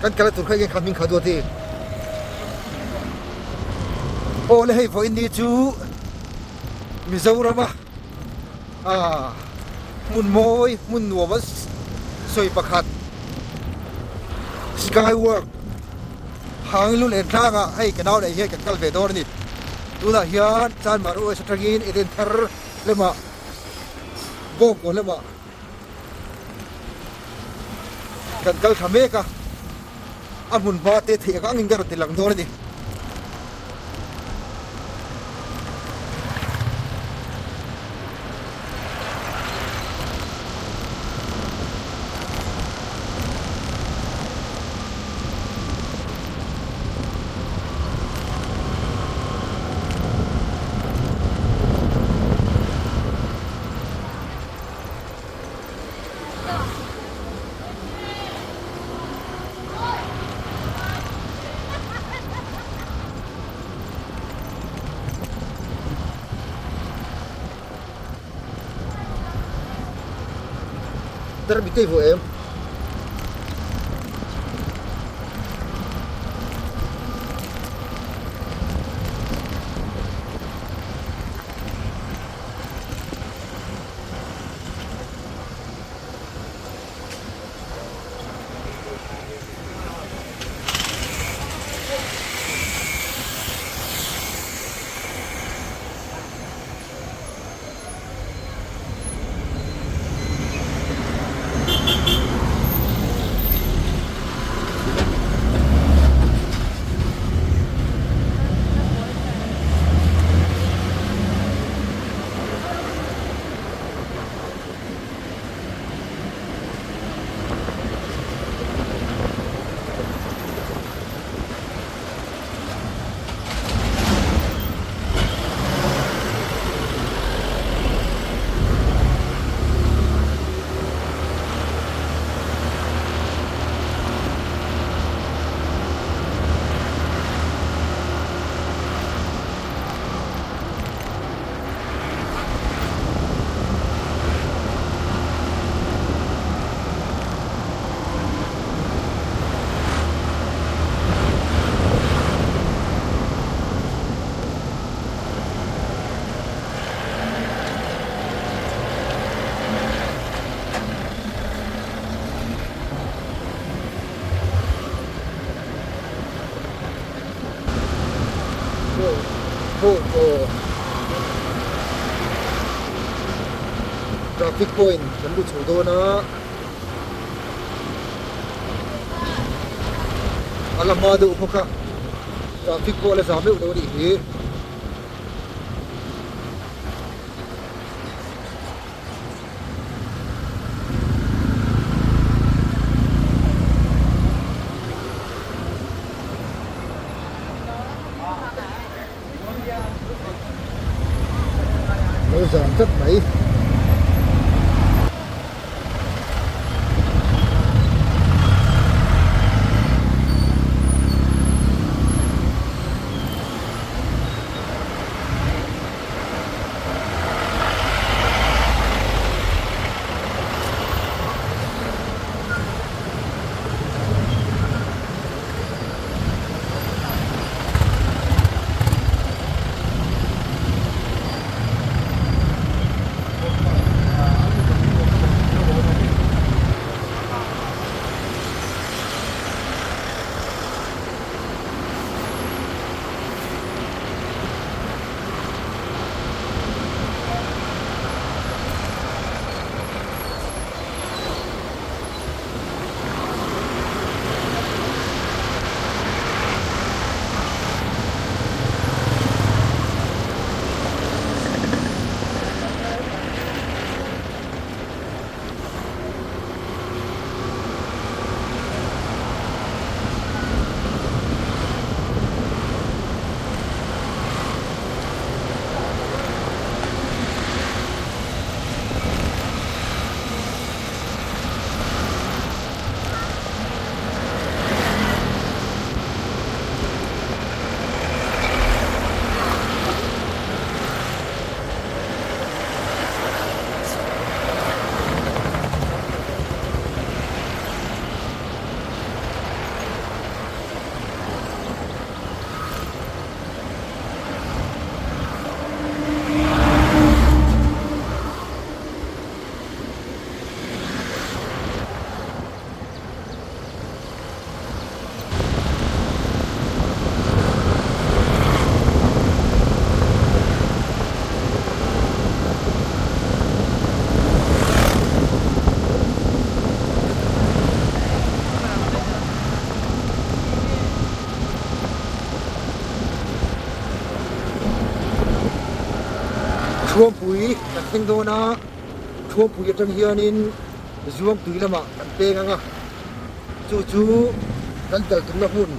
Kan kal tur kha enge kha hming kha duat i. Aw le hei vawiin ni chu Mizorama ah hmun mawi hmun nuam a sawi pakhat Sky Work hang lu len tlangah hei ka nau leh hian kan kal ve dawn a ni. Tunah hian Chanmar US atangin Eden thar lamah Bawngkawn lamah Kan kal tha mek a, a hmun hma te theih ang angin ka rawn ti lang dawn a ni. Dar mi tei vuah em? Traffic point kan lut chho dawn a a la hma deuh bawk a traffic pawh a la zam meuh lo a nih hi. Lo zam tlat mai. Thuampui kan thleng dawn a, Thuampui atang hianin Zuangtui lamah kan peng ang a, chu chu kan kal tumna hmun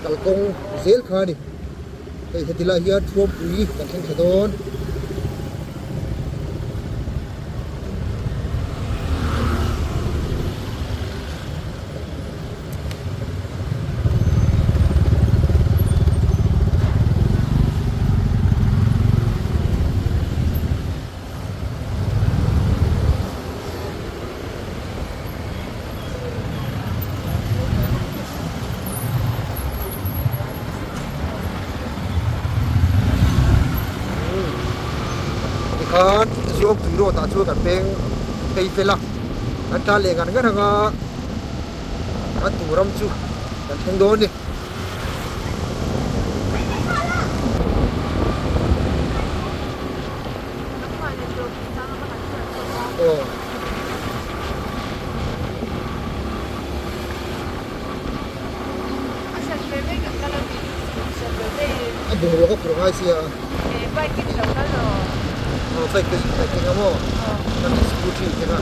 kalkawng zel kha a ni. Hei heti lai hian Thuampui kan thleng thla dawn. Tikhan Zuangtui road ah chuan kan peng phei fel a, kan tan leh ngar ngar ang a. Kan tur ram chu kan thleng dawn a ni. Aw. A bungrua ka phur ngai sia. Aw bike bike keng a maw? Kan scooty keng a.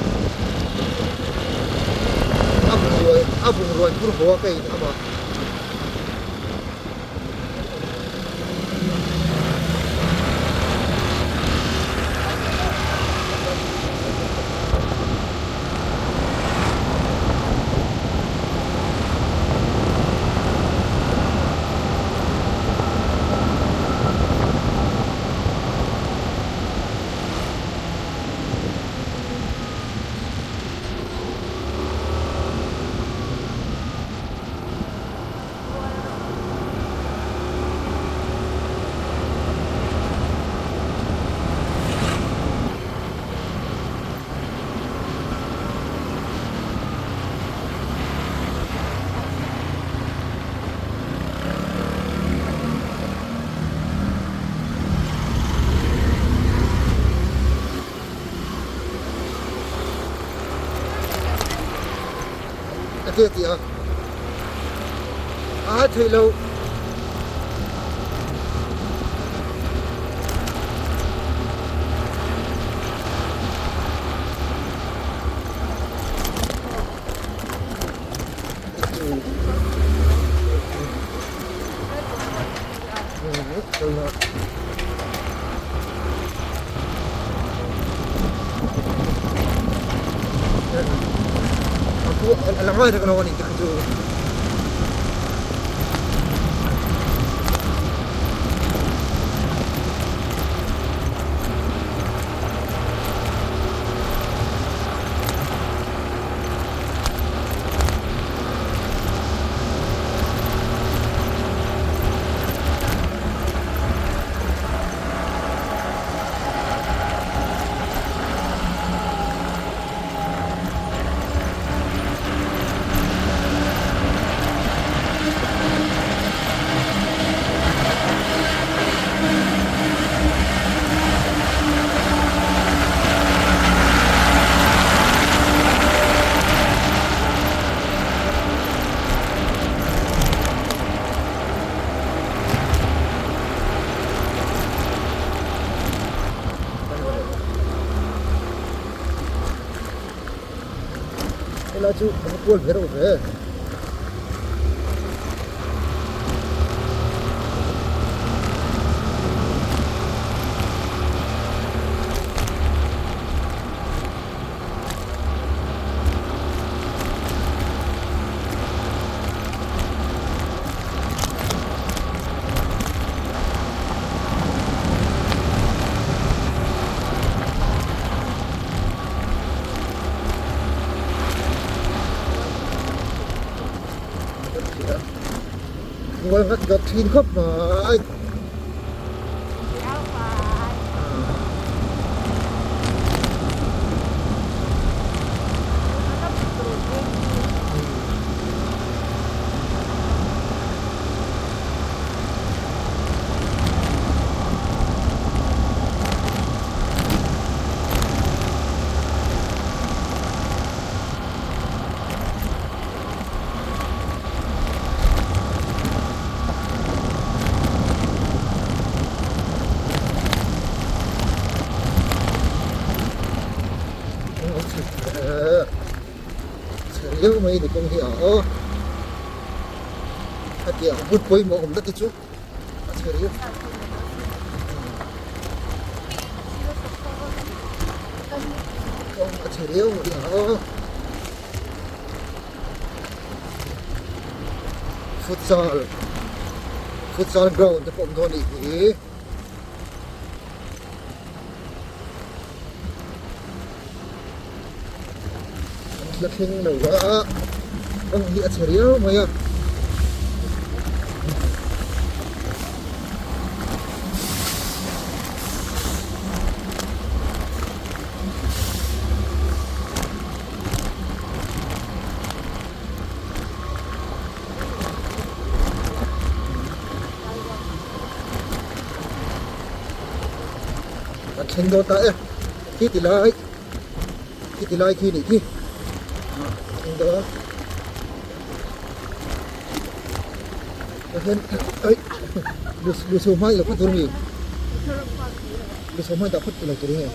A bungrua a bungrua in phur haw a ka in amah. A tia tih a a theih loh. Helai chu a va kual ve reuh ve. Kual ngat ngat thin khawp mai. riau mai a ni kawng hi a aw hetiang hmun pawimawh awmna te chu a chhe riau. Kawng a chhe riau mai a aw. Futsal futsal ground te pawh awm dawn a nih hi. An thla thleng lo a kawng hi a chhe riau mai a. Kan thleng dawn ta e khi ti lai khi ti lai khi nih khi thleng dawn tah hian aih lu chho hma ilo phawt tur ami lu chho hma dah phawt ilo tur nge.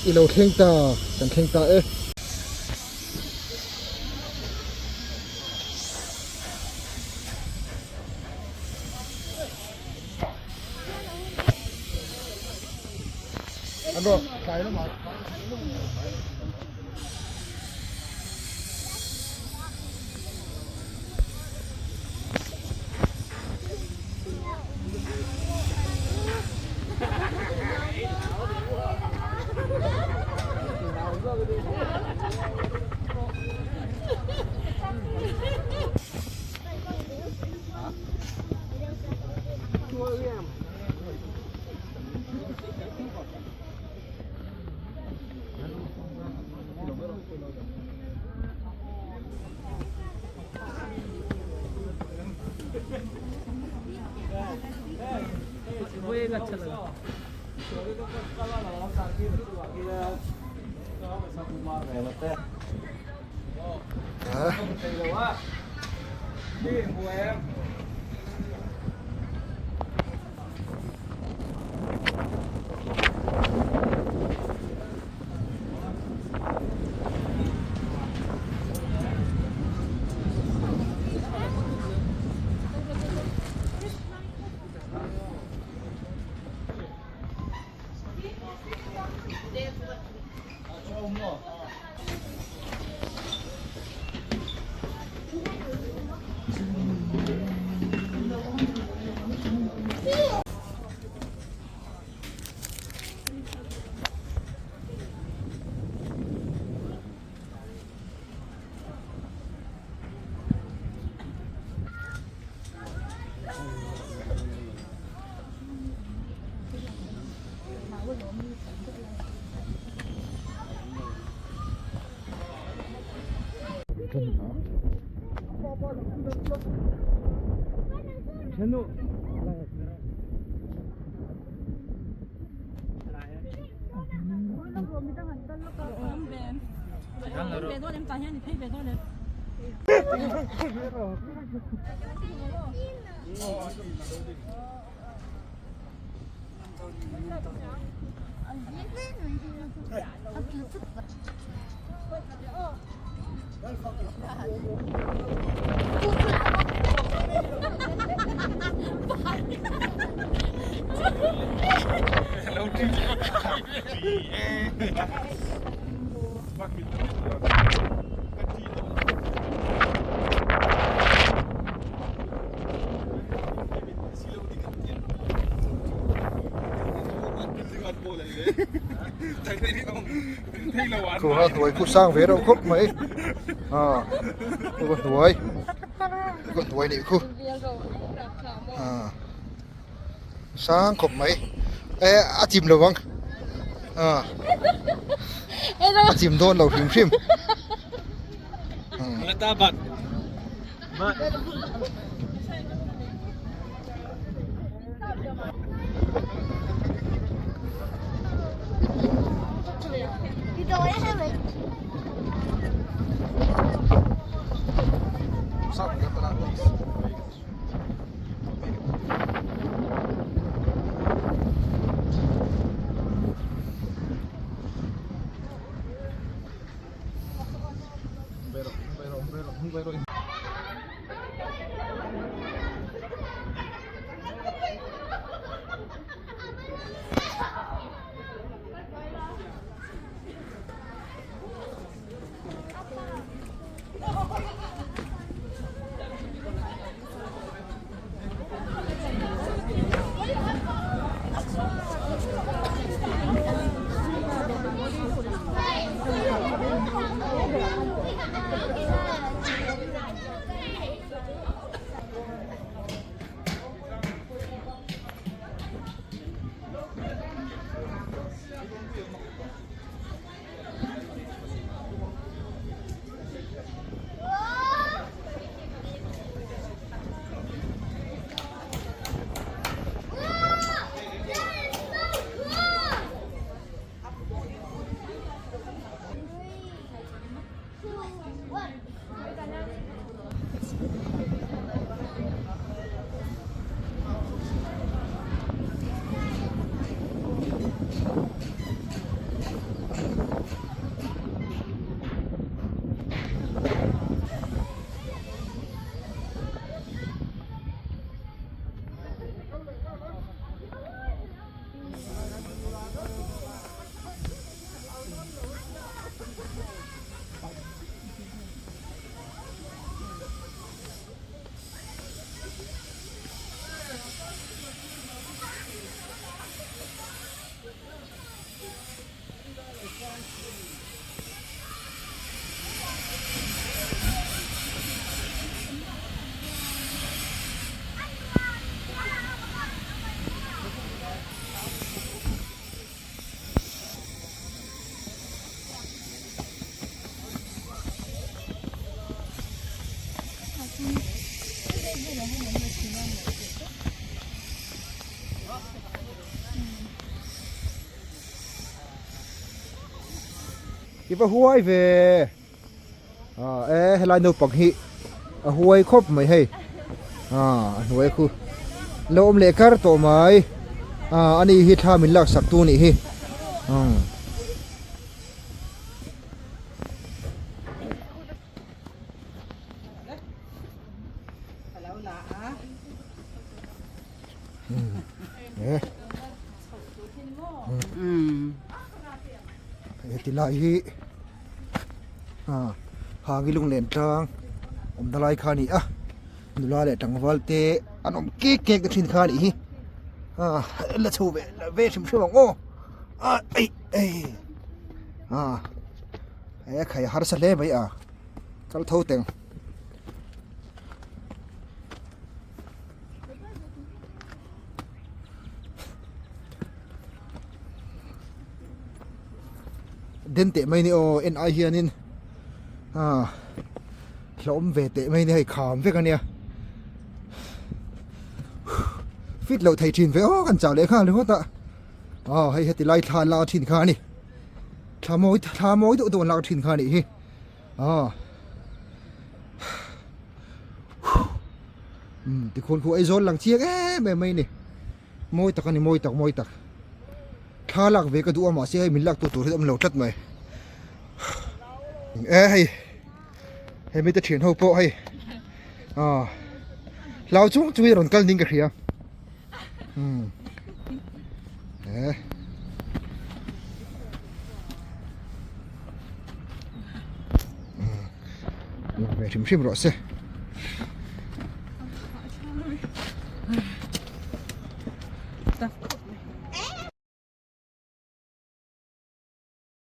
I lo thleng ta kan thleng ta e. Khu ha hnuai khu sang ve reuh khawp mai a khu ka hnuai khu ka hnuai nih khu a sang khawp mai e a chim lo ang a a chim dawn lo hrim hrim. I va huai ve ah e helai naupang hi a huai khawp mai hei ah a hnuai khu lo awm leh kar tawh mai ah ani hi thla min laksak tu anih hi umm. Heti lai hi hangi lunglen tlang awmna lai kha a ni a nula leh tlangval te an awm kek kek na thin kha a nih hi la chho ve ve hrim hrim ang aw a khai harsa hle mai a kal tho teng. Den teh mai ni aw en ai hianin ah hlauhawm ve teh mai ni hei kham vek ania fit loh thei thin ve aw kan chau leh nghal ringawt a aw hei heti lai thla la thin kha ani thla mawi thla mawi deuh deuh an lak thin kha anih hi. Aw umm tikhuan khu Aizawl lang chiang em em mai a ni mawi tak a ni mawi tak mawi tak thla lak ve ka duh a mahse hei min lak tu tur hi a awm lo tlat mai e hei hemi te thian ho pawh hei aw hlau chung chungin rawn kal ding ka hria umm e. Lang ve hrim hrim rawh se.